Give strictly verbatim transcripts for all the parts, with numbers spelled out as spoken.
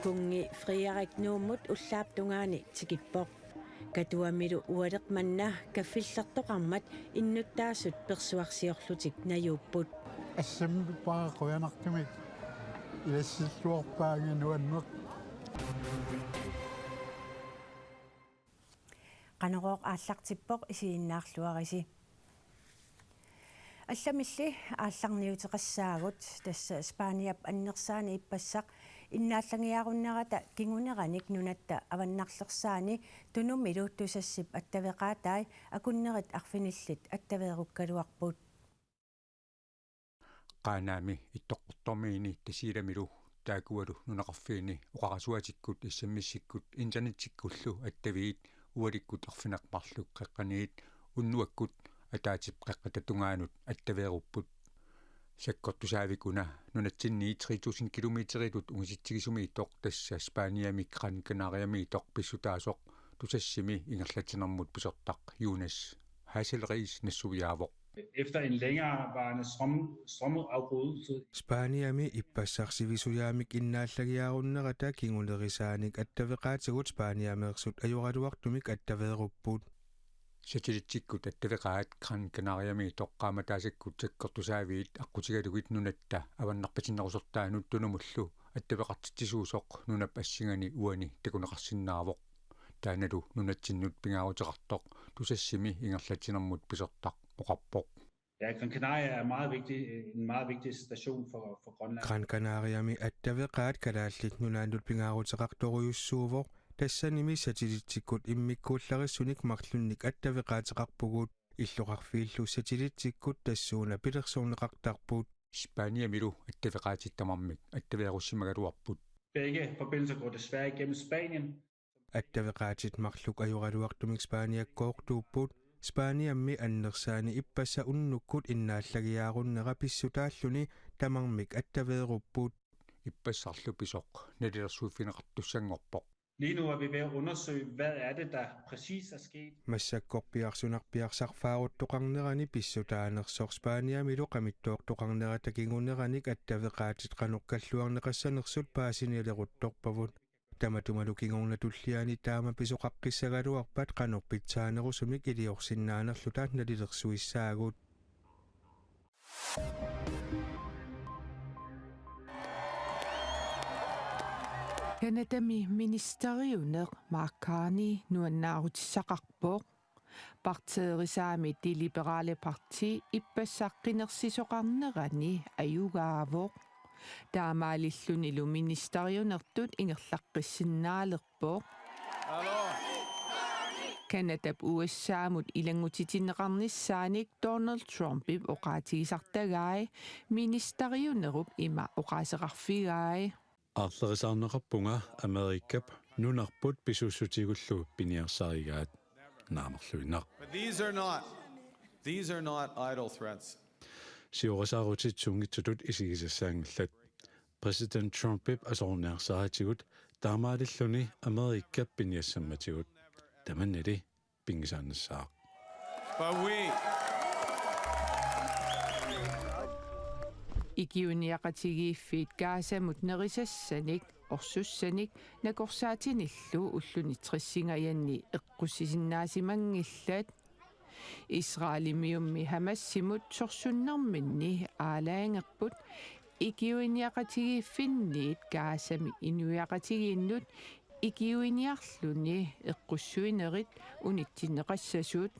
Kunngi Frederik Nuummut ullaap tungaani tikippoq. Katuamilu ualeq manna kaffillertoqarmat innuttaasut persuarsiorlutik najuupput. Assimmippara qujanartumik ilassilluarpaanga nuanneq. Qanorooq aallartippoq, isiginnaarluarisi. Allamilli aallarniuteqassaagut, tassa Spaniap annersaani ippassaq innaallagiaarunnerata kinguneranik nunatta avannarlersaani Tunumilu Tusassip attaveqaatai akunnerit arfinillit attaveerukkaluarput. Qaanaami Ittoqqortoormiini Tasiilamilu taakualu nunaqarfiini oqarasuaatikkut S M S-ikkut internettikkullu attaviit ualikkut arfineq-marluk qeqqaniit unnuakkut ataatsip qeqqata tungaanut attaveerupput. Sakkortusaavikkuna nunatsinni tre tusind kilometeritut ungasitsigisumiittoq, tassa Spaniami Gran Canariamiittoq pissutaasoq, Tusassimi ingerlatsinermut pisortaq Jonas Hasselriis nassuiaavoq. Efter en længerevarende strøm-, strømafbrydelse. Spaniami ippassaq sivisujaamik innaallagiaarunnerata kingunerisaanik attaveqaatigut Spaniameersut ajoraluartumik attaveerupput. Satellitsikkut attaveqaat Gran Canariamiittoq qaammataasakkuup sakkortusaaviit aqqutigalugit nunatta avannarpatinnerusortaanut Tunumullu attaveqartitsisuusoq nunap assingani uani takuneqarsinnaavoq. Taannalu nunatsinnut pingaaruteqartoq Tusassimi ingerlatsinermut pisortaq oqarpoq. Ja, Gran Canaria er meget vigtig, en meget vigtig station for, for Grønland. Gran Canariami attaveqaat Kalaallit Nunaannut pingaaruteqartorujussuuvoq, tassanimi satellitsikkut immikkuullarissunik marlunnik attaveqaateqarpugut. Illoqarfiillu satellitsikkut tassuuna pilersorneqartarput. Spaniamilu attaveqaatit tamarmik attaveerussimagaluarput. Begge forbindelser går desværre igennem Spanien. Attaveqaatit marluk ajoraluartumik Spaniakkoortuupput. Spaniami annersaani ippassaq unnukkut innaallagiaarunnera pissutaalluni tamarmik attaveerupput. Ippassarlu pisoq nalilersuiffigineqartussanngorpoq. Lige nu er vi ved at undersøge, hvad er det, der præcis er sket. Massakkorpiaq sunarpiaq sarfaaruttoqarnerani pissutaanersoq Spaniamilu qamittoortoqarnerata kinguneranik attaveqaatit qanoq kalluarneqassanersut paasinialeruttorpavut. Tamatumalu kingorna tulliani taama pisoqaqqissagaluarpat qanoq pitsaanerusumik iliorsinnaanerluta nalilersuissaagut. Canadami ministeriuneq Mark Carney nuannaarutissaqarpoq. Partiirisaammik Det Liberale Parti ippassaq qinersisoqarnerani ajugaavoq. Taamaalillunilu ministeriunertut ingerlaqqissinnaalerpoq. Canadap U S A-mut ilanngutitinneqarnissaanik Donald Trumpip oqaatigisartagai ministeriunerup ima oqaaseqarfigai. Aarlerisaarneqarpunga Amerikap nunarput pisussutigullu piniarsarigaat, naamerluinnaq. But these are not, these are not idle threats. Siorasaarutitsinngitsutut isigisassaanngillat. Præsident Trumpip asorniarsaatigut taamaalilluni Amerikap piniassammatigut. Tamannali pinngisaannassaaq. But we Ikiuiniaqatigiiffiit Gazamut nerisassanik orsussanik nakorsaatinillu ulluni tressingajanni eqqussisinnaasimanngillat. Israelimiummi Hamasimut sorsunnerminni aalajangerput ikiuiniaqatigiiffinniit Gazami inuiaqatigiinnut ikiuiniarluni eqqussuinerit unitsinneqassasut.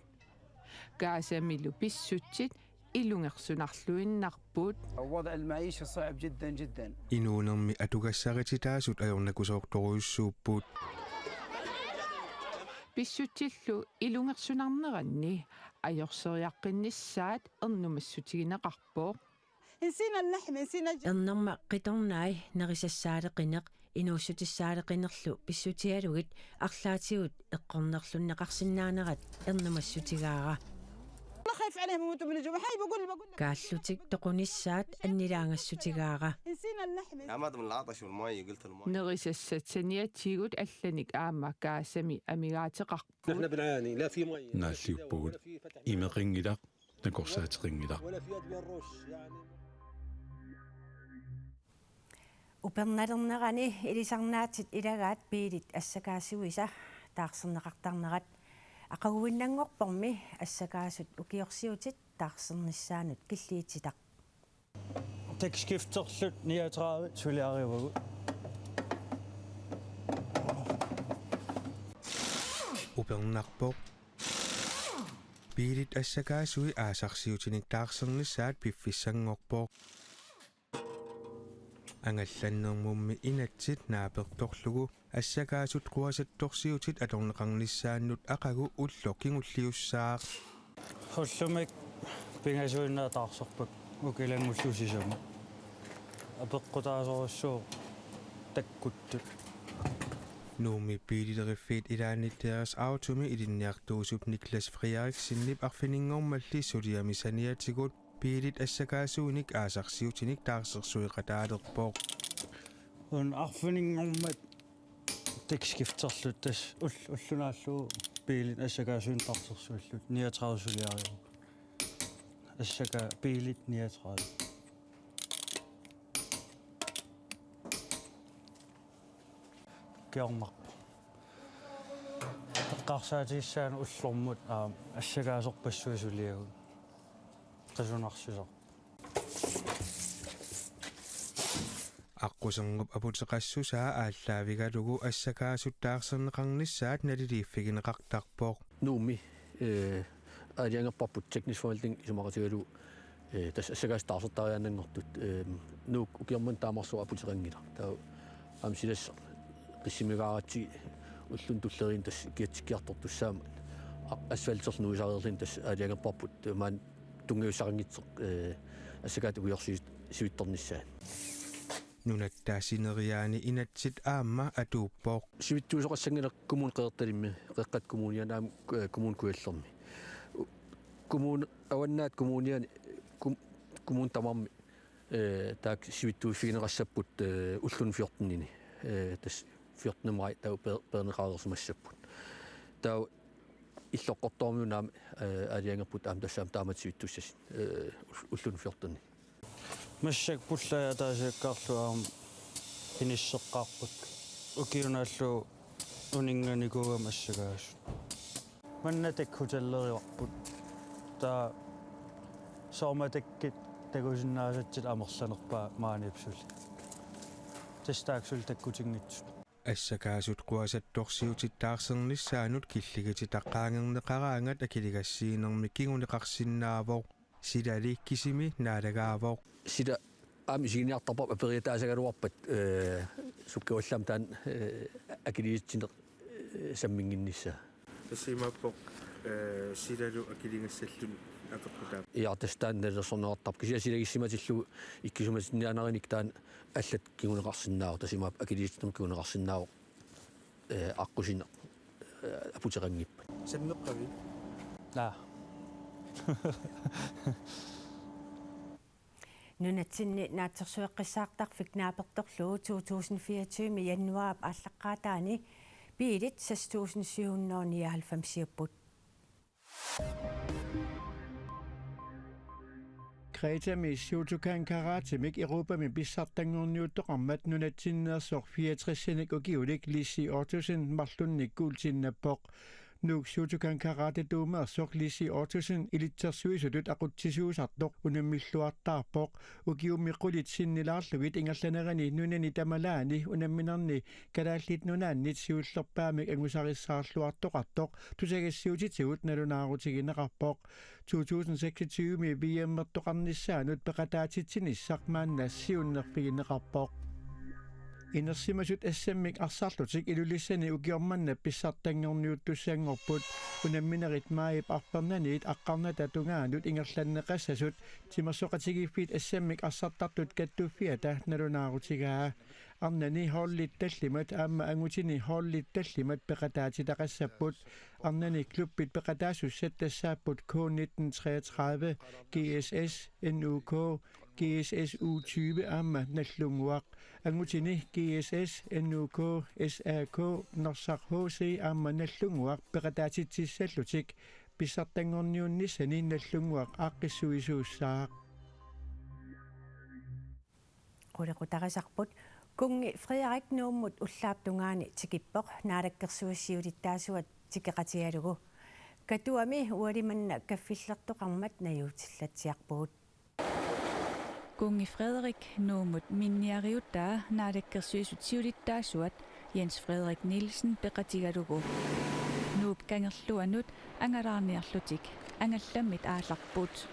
Gazamilu pissutsit ilungersunarluinnarput. الوضع المعيشي صعب جدًا جدًا. Inuunermi atugassarititaasut ajornakusoortorujussuupput. Pissutsillu ilungersunarneranni ajorseriaqqinnissaat ernumassutigineqarpoq. نسينا اللحم، نسينا الج- Ernerma qitornai nerisassaaleqineq, inuussutissaaleqinerlu pissutigalugit arlaatigut eqqornerlunneqarsinnaanerat ernumassutigaara. والله خايف عليهم يموتوا من الجوع. هاي بقول، بقول لك. Kaallutik toqunissaat annilaangassutigaara. نسينا اللحم. يا مادام العطش والمي، قلت المي. Nerisassat saniatigut allanik aamma Gazami amigaateqarput. نحن بنعاني، لا في مي، لا في دواء، Naalliuppugut. ولا في فتح. Imeqanngilaq, nakorsaateqanngilaq. ولا في أدوية نروش، يعني. Upernalernerani ilisarnaatit ilagaat biilit assakaasuisa taarserneqartarnerat. Aqaguinnanngorpormi assakaasut ukiorsiutit taarsernissaannut killiititaq. Dækskifterlugit niogtredive suliarivagut. Upernarpoq. Biilit assakaasui aasarsiutinik taarsernissaat piffissanngorpoq. Angallannermummi inatsit naapertorlugu assakaasut quasattorsiutit atorneqarnissaannut aqagu ulloq kingulliussaaq. Ullumi pingasuinnaat taarserpakka ukiut ilanngullugu sisamat. Apeqqutaasorujussuuvoq takkuttut. Nuummi biileleriffiit ilaanni Deres Automi ilinniartuusup Niklas Frederiksenip arfininngormalli suliami saniatigut biilit assakaasuinik aasarsiutinik taarsersueqataalerpoq. Una arfininngormat dækskifterluta tassa ul-, ulloq naallugu biilit assakaasuinik taarsersuilluta niogtredive suliarivagut. Assakaa-, biilit niogtredive. Ukiornarpoq. Eqqarsaatigissaanut ullormut aamma assakaasorpassuit suliagut. Qisunarsisarpoq. Aqqusernup aputeqassusaa aallaavigalugu assakaasut taarserneqarnissaat naliliiffigineqartarpoq. Nuummi, eh, aalajangerparput teknisk forvaltning isumaqatigalugu, eh, tassa assakaasut taarsertariaannanngortut, eh, Nuuk ukiormanna taamarsuaq aputeqanngilaq. Taava aamma silassaq qissimigaaratsigit ulluni tulleriini tassa kiatsikkiartortussaammat a-, asfalterluni nuisareerluni tassa aalajangerparput, eh, maani tunngaviussaanngitsoq, eh, assakaat ukiorsiut-, -suittornissaat. Nunatta sineriaani inatsit aamma atuuppoq. Sivitsuusoqassanngilaq Kommune Qeqertalimmi, Qeqqata Kommuniani aamma, eh, Kommune Kujallermi. U-, Kommune, Avannaata Kommuniani, kom-, kommunit tamarmik, eh, taakku sivitsuuffigineqassapput, eh, ulluni fjortenini. Eh, tassa fjortende maj taava pe-, peerneqareersimassapput. Taava Illoqqortoormiunut aamma, eh, aalajangerput aamma tassami taamatut sivitsussasut, eh, ull-, ulluni fjorteni. Massakkut pullai ataasiakkaarlugit aamma inisseqqaarpakka. Ukiut naallugu uninnganikuugamik assakaasut. Manna dækhotellerivarput. Taava soorunami dækkit takusinnaasatsinnik amerlanerpaat maaniippoq suli. Tassa taakku suli dækkotinngitsut. Assakaasut quasattorsiutit taarsernissaannut killigititaq qaangerneqaraangat akiligassiinermi kinguneqarsinnaavoq. Silali kisimi naalagaavoq. Sila aamma isiginiartarparput aperiataasagaluarpat, eh, sukkavallaamik taanna, eh, akiliitsineq, eh, samminnginnissaa. Tassa imaappoq, eh, silalu akiligassalluni apeqqutaavoq. Ja, tassa taanna nalilersorneqartarpoq. Kisianni silagissimatillugu ikkisumatinniaanerinik taanna allat kinguneqarsinnaavoq, tassa imaappoq akiliitsinermut kinguneqarsinnaavoq, eh, aqqusineq, eh, aputeqanngippat. Sammeqqavit? Naa. Nunatsinni naatsorsueqqissaartarfik naapertorlugu to tusind fireogtyve januaarip aallaqqaataani biilit seks tusind syv hundrede nioghalvfemsiupput. Kretami Shotokan karatemik Europami pissartanngorniuttoqarmat nunatsinneersoq fireogtresinik ukiulik Lissi Ottosen marlunnik guultinnappoq. Nuuk Shotokan karatetuumeersoq Lissi Ottosen ilitsersuisutut aqutsisuusartoq unammilluartaarpoq. Ukiummi qulit sinnilaarlugit ingerlanerini nunani tamalaani unamminerni Kalaallit Nunaannit siullerpaamik angusarissaarluartoqartoq tusagassiuutitigut nalunaarutigineqarpoq. To tusind seksogtyve V M-ertoqarnissaanut peqataatitsinissaq maanna siunnerfigineqarpoq. Inersimasut S M-ik arsarlutik Ilulissani ukioq manna pissartanngorniuttussanngorput. Unamminerit maajip arfernaniit aqqarnata tungaanut ingerlanneqassasut timersoqatigiiffiit S M-ik arsartartut kattuffiata nalunaarutigaa. Arnani holdit tallimat aamma angutini holdit tallimat peqataatitaqassapput. Arnani klubbit peqataasussat tassaapput K nitten treogtredive, G S S, N U K, G S S U tyve aamma Nagdlunguaq. Angutini G S S, N U K, S A K, Norsaq H C aamma Nagdlunguaq peqataatitsissallutik. Pissartanngorniunnissani Nagdlunguaq aaqqissuisuussaaq. Qulequtarisarput Kunngi Frederik Nuummut ullaap tungaani tikippoq naalakkersuisut siulittaasuat tikeqatigalugu. Katuami ualimanna kaffillertoqarmat najuutillatsiarpugut. Kunngi Frederik Nuummut minniariutaa naalakkersuisut siulittaasuat Jens Frederik Nielsen peqatigalugu Nuup kangerluanut angalaarniarlutik angallammit aallarput.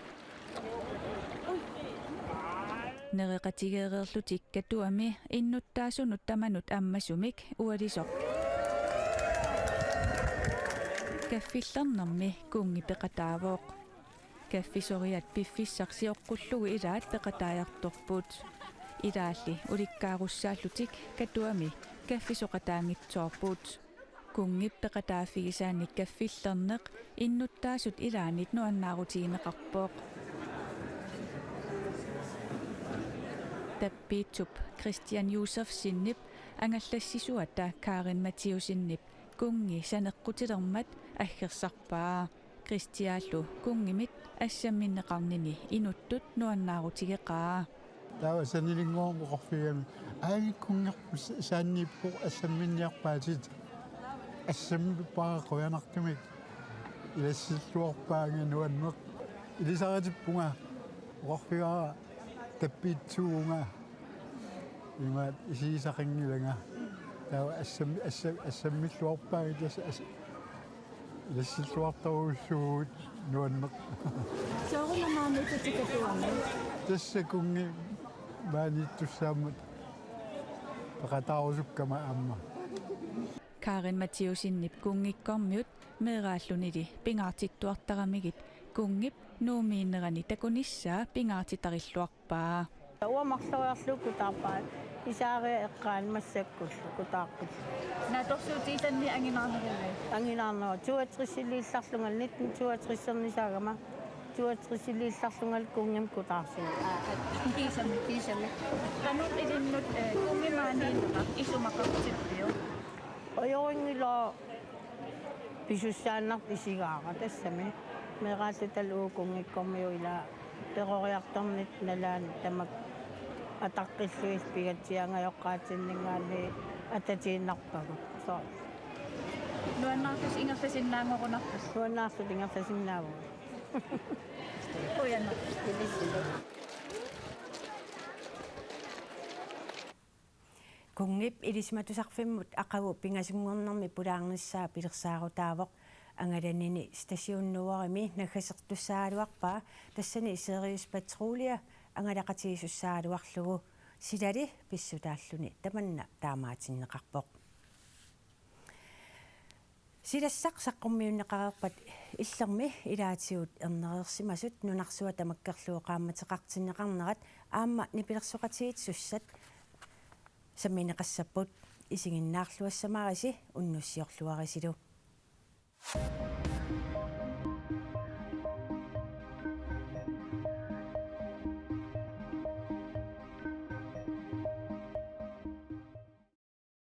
Nereqatigeereerlutik Katuami innuttaasunut tamanut ammasumik ualisoq kaffillernermi kunngi peqataavoq. Kaffisoriat piffissaq sioqqullugu ilaat peqataajartorput. Ilaalli ulikkaarussaallutik Katuami kaffisoqataanngitsoorput. Kunngip peqataaffigisaannik kaffillerneq innuttaasut ilaannit nuannaarutigineqarpoq. Tappiitsup Christian Josefsenip angallassisuata Karin Mathiussenip kunngi saneqqutilermat aggersarpaa. Christiallu kunngimit assamminneqarnini inuttut nuannaarutigeqaa. Taava sanilinnguamik oqarfigami: "Ai, kunngerput sa-, saanniippoq, assamminniarpaatit." Assammippara qujanartumik. Ilassilluarpaanga nuanneq. Ilisaritippunga, oqarfigaara: "Tappiitsuuvunga." Imaat isigisaqanngilanga. Taava assam-, assam-, assammilluarpaanga, tassa as-, ilassilluartorujussuuvugut, nuanneq. Sooruna maaniittutit Katuami? Tassa kunngi maaniittussaammat peqataarusukkama aamma. Karin Mathiussenip kunngikkormiut meeraallunili pingaartittuartaramigit kunngip Nuummiinnerani takunissaa pingaartitarilluarpaa. Uanga marloriarlugu kutaarpara, isaaria eqqaani massakkullu kutaarput. Naatsorsuutigisanni anginaarnerugai? Anginaarneruara, toogtresiliillarlunga, nitten toogtressernisaagama, toogtresiliillarlunga kunngimik kutaarsinga. Aa, kiisami, kiisami. Qanoq ilinnut, eh, kunngi maaniinneq isumaqartippiuk? Ajorinngilaa. Pisussaannartoq isigaara tassami. Meeraallutalu kunngikkormiut ilaa peroriartornit nalaanni tamakku ataqqillugit pigatsiangajoqqaatsinninngaanniit atatiinnarpagut. Soorlu. Nuannaarlusi ingerlasinnaanngorunarput. Nuannaarluta ingerlasinnaavugut. Qujanaq. Kunngip Ilisimatusarfimmut aqagu pingasunngornermi pulaarnissaa pilersaarutaavoq. Angalanini Station Nordimi naggasertussaagaluarpaa, tassani Sirius Patrulje angalaqatigisussagaluarlugu, silali pissutaalluni tamanna taamaatinneqarpoq. Silassaq saqqummiunneqareerpat Illermi ilaatigut ernereersimasut nunarsuaq tamakkerlugu qaammateqartinneqarnerat aamma nipilersoqatigiit sussat sammineqassapput. Isiginnaarluassamarisi, unnussiorluarisilu.